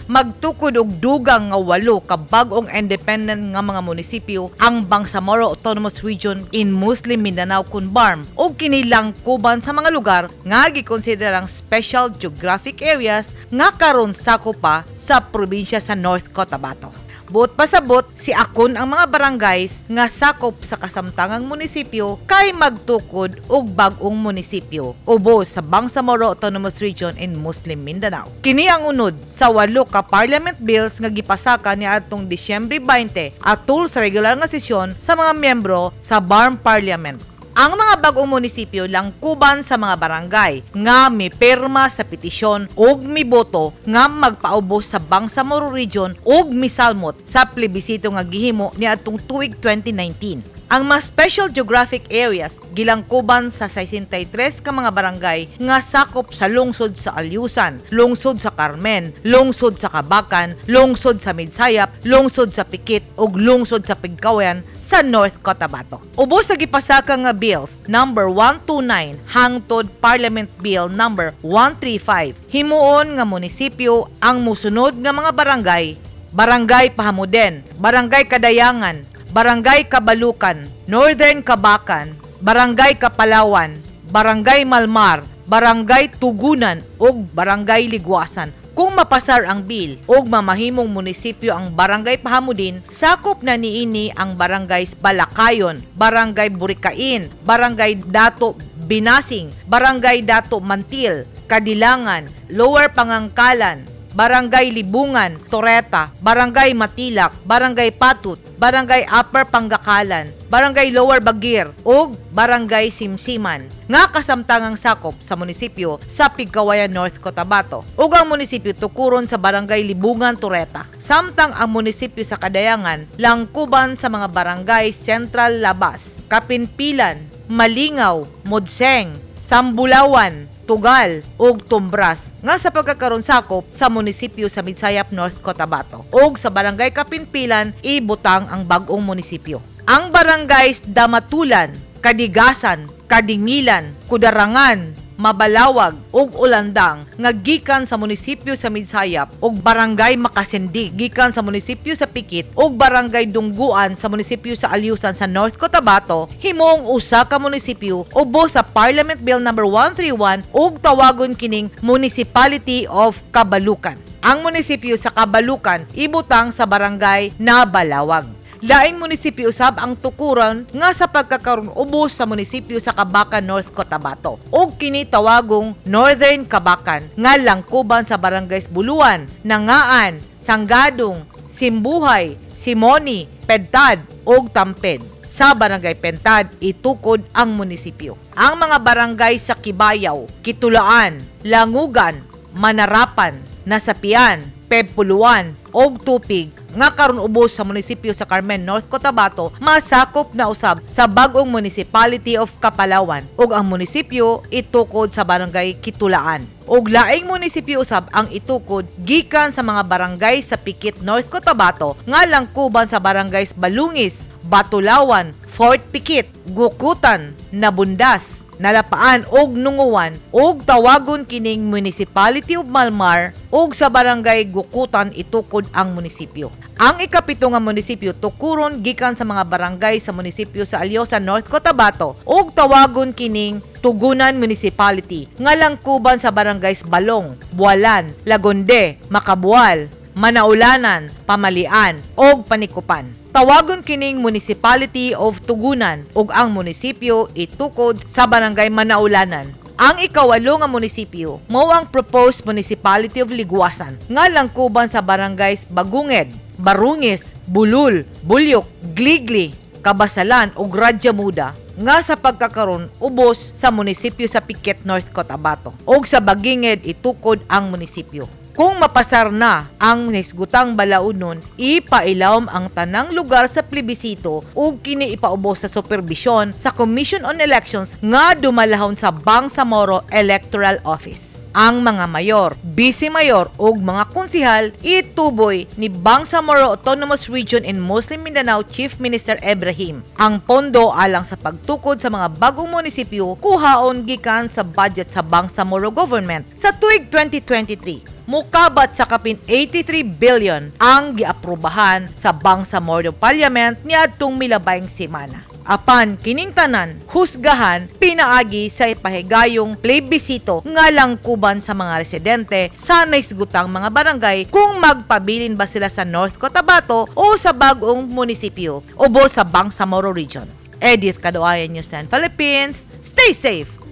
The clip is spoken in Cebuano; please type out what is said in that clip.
Magtukod og dugang nga walo ka bag-ong independent nga mga munisipyo ang Bangsamoro Autonomous Region in Muslim Mindanao kun BARMM, ug kini langkuban sa mga lugar nga gikonsiderang special geographic areas nga karon sakop pa sa probinsya sa North Cotabato. Buot pasabot, siakon ang mga barangays nga sakop sa kasamtangang munisipyo kay magtukod og bag-ong munisipyo ubos sa Bangsamoro Autonomous Region in Muslim Mindanao. Kini ang unod sa walo ka parliament bills nga gipasaka niadtong Disyembre 20 atol sa regular nga sesyon sa mga miyembro sa BARMM Parliament. Ang mga bag-ong munisipyo langkuban sa mga barangay nga mipirma sa petisyon ug miboto nga magpaubos sa Bangsamoro Region ug misalmot sa plebisito nga gihimo niadtong tuig 2019. Ang mga special geographic areas gilangkuban sa 63 ka mga barangay nga sakop sa lungsod sa Alyusan, lungsod sa Carmen, lungsod sa Kabacan, lungsod sa Midsayap, lungsod sa Pikit ug lungsod sa Pigkawayan sa North Cotabato. Ubos sa gipasaka nga bills number 129 hangtod Parliament Bill number 135, himuon nga munisipyo ang musunod nga mga barangay: Barangay Pahamuden, Barangay Kadayangan, Barangay Kabalukan, Northern Kabacan, Barangay Kapalawan, Barangay Malmar, Barangay Tugunan ug Barangay Ligwasan. Kung mapasar ang bill ug mamahimong munisipyo ang Barangay Pahamudin, sakop na niini ang Barangay Balakayon, Barangay Burikain, Barangay Dato Binasing, Barangay Dato Mantil, Kadilangan, Lower Pangangkalan, Barangay Libungan, Toreta, Barangay Matilak, Barangay Patut, Barangay Upper Panggakalan, Barangay Lower Bagir ug Barangay Simsiman nga kasamtangang sakop sa munisipyo sa Pigkawayan, North Cotabato, ug ang munisipyo tukuron sa Barangay Libungan, Toreta. Samtang ang munisipyo sa Kadayangan langkuban sa mga barangay Central Labas, Kapinpilan, Malingaw, Modseng, Sambulawan, Tugal ug Tumbras nga sa pagkakaron sakop sa munisipyo sa Midsayap, North Cotabato, ug sa Barangay Kapinpilan ibutang ang bag-ong munisipyo. Ang barangays Damatulan, Kadigasan, Kadingilan, Kudarangan, Mabalawag ug Ulandang nga gikan sa munisipyo sa Midsayap ug Barangay Makasindig gikan sa munisipyo sa Pikit ug Barangay Dungguan sa munisipyo sa Alyusan sa North Cotabato himong usa ka munisipyo ubos sa Parliament Bill number 131 ug tawagon kining Municipality of Kabalukan. Ang munisipyo sa Kabalukan ibutang sa Barangay Nabalawag. Laing munisipyo usab ang tukuran nga sa pagkakaroon ubos sa munisipyo sa Kabacan, North Cotabato, ug kini tawagong Northern Kabacan nga langkuban sa barangays Buluan, Nangaan, Sanggadong, Simbuhay, Simoni, Pentad ug Tamped. Sa Barangay Pentad itukod ang munisipyo. Ang mga barangay sa Kibayaw, Kitulaan, Langugan, Manarapan, Nasapian, Pebpuluan ug Tupig nga karon ubos sa munisipyo sa Carmen, North Cotabato masakop na usab sa bag-ong Municipality of Kapalawan ug ang munisipyo itukod sa Barangay Kitulaan. Ug laing munisipyo usab ang itukod gikan sa mga barangay sa Pikit, North Cotabato nga langkuban sa barangays Balungis, Batulawan, Fort Pikit, Gukutan, Nabundas, Nalapaan og Nunguan ug tawagon kining Municipality of Malmar ug sa Barangay Gukutan itukod ang munisipyo. Ang ikapito nga munisipyo tukuron gikan sa mga barangay sa munisipyo sa Aliosa, North Cotabato ug tawagon kining Tugunan Municipality nga langkuban sa barangays Balong, Bualan, Lagonde, Makabual, Manaulanan, Pamalian ug Panikupan. Tawagon kining Municipality of Tugunan ug ang munisipyo itukod sa Barangay Manaulanan. Ang ikawalo nga munisipyo mao ang proposed Municipality of Liguasan nga langkuban sa barangays Bagunged, Barungis, Bulul, Bulyok, Gligli, Kabasalan ug Radyamuda nga sa pagkakaron ubos sa munisipyo sa Pikit, North Cotabato, ug sa Baginged itukod ang munisipyo. Kung mapasar na ang nisgutang balaunon, ipailawom ang tanang lugar sa plebisito ug kini ipaubos sa superbisyon sa Commission on Elections nga dumalahon sa Bangsamoro Electoral Office. Ang mga mayor, vice-mayor ug mga konsihal ituboy ni Bangsamoro Autonomous Region in Muslim Mindanao Chief Minister Ebrahim. Ang pondo alang sa pagtukod sa mga bagong munisipyo kuhaon gikan sa budget sa Bangsamoro Government sa tuig 2023. Mukabat sa kapin 83 billion ang giaprobahan sa Bangsamoro Parliament niadtong milabayng semana. Apan kining tanan husgahan pinaagi sa ipahigayong plebisito nga langkuban sa mga residente sa naisgutang mga barangay kung magpabilin ba sila sa North Cotabato o sa bag-ong munisipyo o sa Bangsamoro Region. Edith Kadoayan, News 10 Philippines. Stay safe.